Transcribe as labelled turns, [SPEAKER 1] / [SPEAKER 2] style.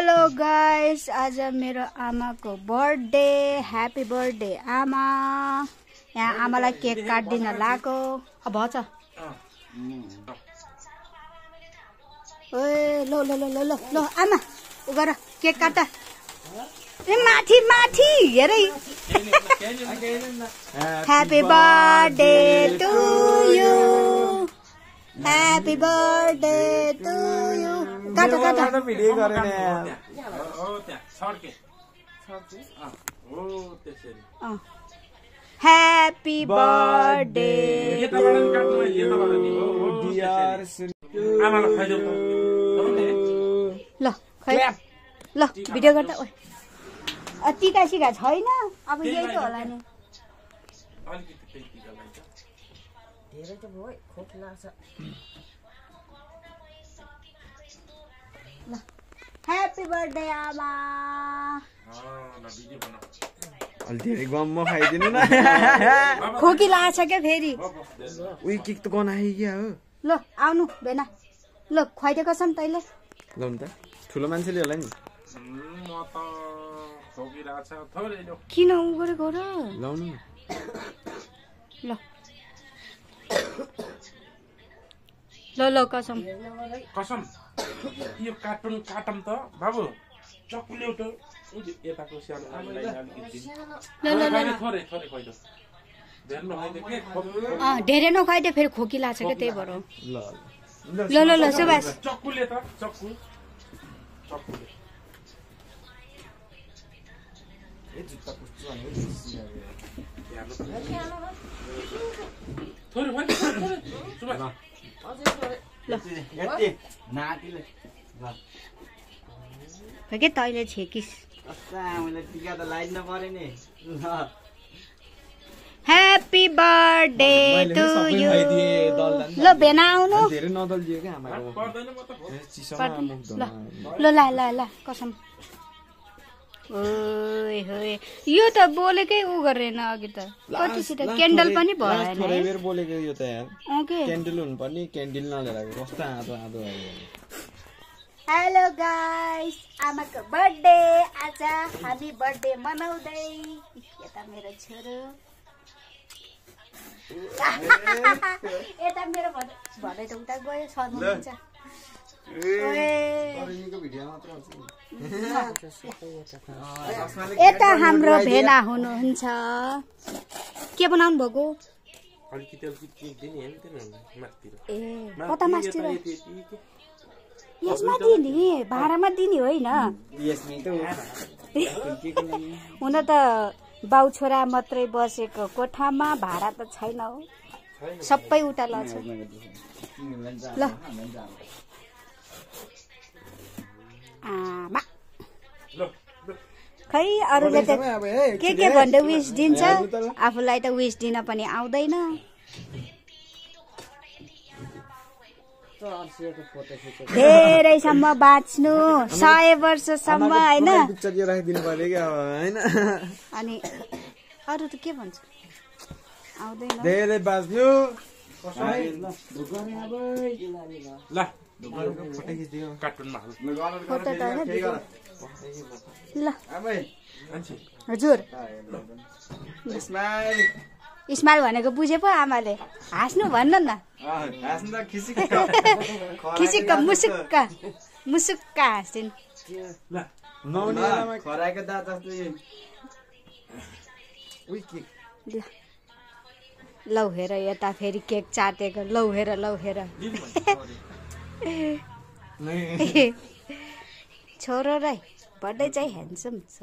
[SPEAKER 1] Hello guys, आज मेरो आमाको बर्थडे। ह्यापी बर्थडे आमा। यहाँ आमालाई केक काट्दिन लाको। अब भन्छ ओए लो लो लो लो लो लो आमा उ गर केक काट। ए माथि माथि हेरै। Happy birthday to you, happy birthday to you. काट काट
[SPEAKER 2] भिडियो गरे नि
[SPEAKER 1] ह्यापी बर्थडे ल खै ल भिडियो गर्दा ओ टिका सिका छैन। अब यही त होला नि।
[SPEAKER 3] धेरै त भयो, खोप लाग्छ।
[SPEAKER 1] ल ह्यापी बर्थडे आमा।
[SPEAKER 2] अलि धेरै गम्म खाइदिनु न।
[SPEAKER 1] खोकी लाग्छ क्या फेरि।
[SPEAKER 2] उही केक त गनाइ क्या हो।
[SPEAKER 1] ल आउनु बेना। ल खुवाइदिएको छ नि तैँले।
[SPEAKER 2] लाउनु त ठुलो मान्छेले होला नि।
[SPEAKER 1] किन उ गरेको र?
[SPEAKER 2] लाउनु
[SPEAKER 1] ल ल ल कसम
[SPEAKER 4] कसम यो कार्टुन काटम त बाबु चक्कुले उठो यताको सानो
[SPEAKER 1] ल ल ल
[SPEAKER 4] थोरै थोरै खुवाइदो धेरै नखाइदे के
[SPEAKER 1] धेरै नखुवाइदियो फेरि खोकी लाग्छ क्या त्यही भएर।
[SPEAKER 2] ल
[SPEAKER 1] ल ल ल सुभाष
[SPEAKER 4] चक्कुले त चक्कुले थोरै खुवाइदे सुभाष
[SPEAKER 1] के तैँले छेकिस।
[SPEAKER 2] टिका त लाइदिनु पर्यो नि।
[SPEAKER 1] Happy birthday to you. ल बेना आउनु।
[SPEAKER 2] धेरै नदलिदियो क्या आमाको।
[SPEAKER 4] पर्दैन म त
[SPEAKER 1] ल ल ल ल ल कसम। ओए होए यो त बोलेकै उ गरेन अघि त। कतिसित क्यान्डल पनि भएन।
[SPEAKER 2] थोरै बेर बोलेको यो त यार।
[SPEAKER 1] ओके
[SPEAKER 2] क्यान्डल हुनु पर्ने, क्यान्डल नलिएर कस्तो आदो आदो आयो।
[SPEAKER 1] हेलो गाइस, आमाको बर्थडे। आज हामी बर्थडे मनाउँदै। यता मेरो छोरो यता मेरो भदै त उता गयो सर्नुहुन्छ। यता हाम्रो भेना हुनुहुन्छ। के बनाउनु भएको?
[SPEAKER 4] अलिकति अलिकति केक दिने हेर्दैन माथितिर
[SPEAKER 1] ए कता मासतिर? यसमा दिने भाडामा दिने होइन। हुन त बाउ छोरा मात्रै बसेको कोठामा भाडा त छैन हो। सबै उता लछ। ल आमा खै अरूले त के भन्दै विश दिन्छ, आफूलाई त विश दिन पनि आउँदैन। धेरैसम्म बाँच्नु, 100 वर्षसम्म होइन। अनि अरू त के भन्छ आउँदैन।
[SPEAKER 2] धेरै बाँच्नु।
[SPEAKER 4] ल कार्टुनमा
[SPEAKER 1] फोटो त होइन ल
[SPEAKER 4] मान्छे
[SPEAKER 1] हजुर। स्माइल भनेको बुझे पो आमाले। हाँस्नु भन्न न। खिसिक्क मुसुक्क मुसुक्क हाँस्छिन्। लौ हेर यता फेरि केक चाटेको। लौ हेर लौ हेर। छोरो रै बर्थडे चाहिँ ह्यान्डसम छ।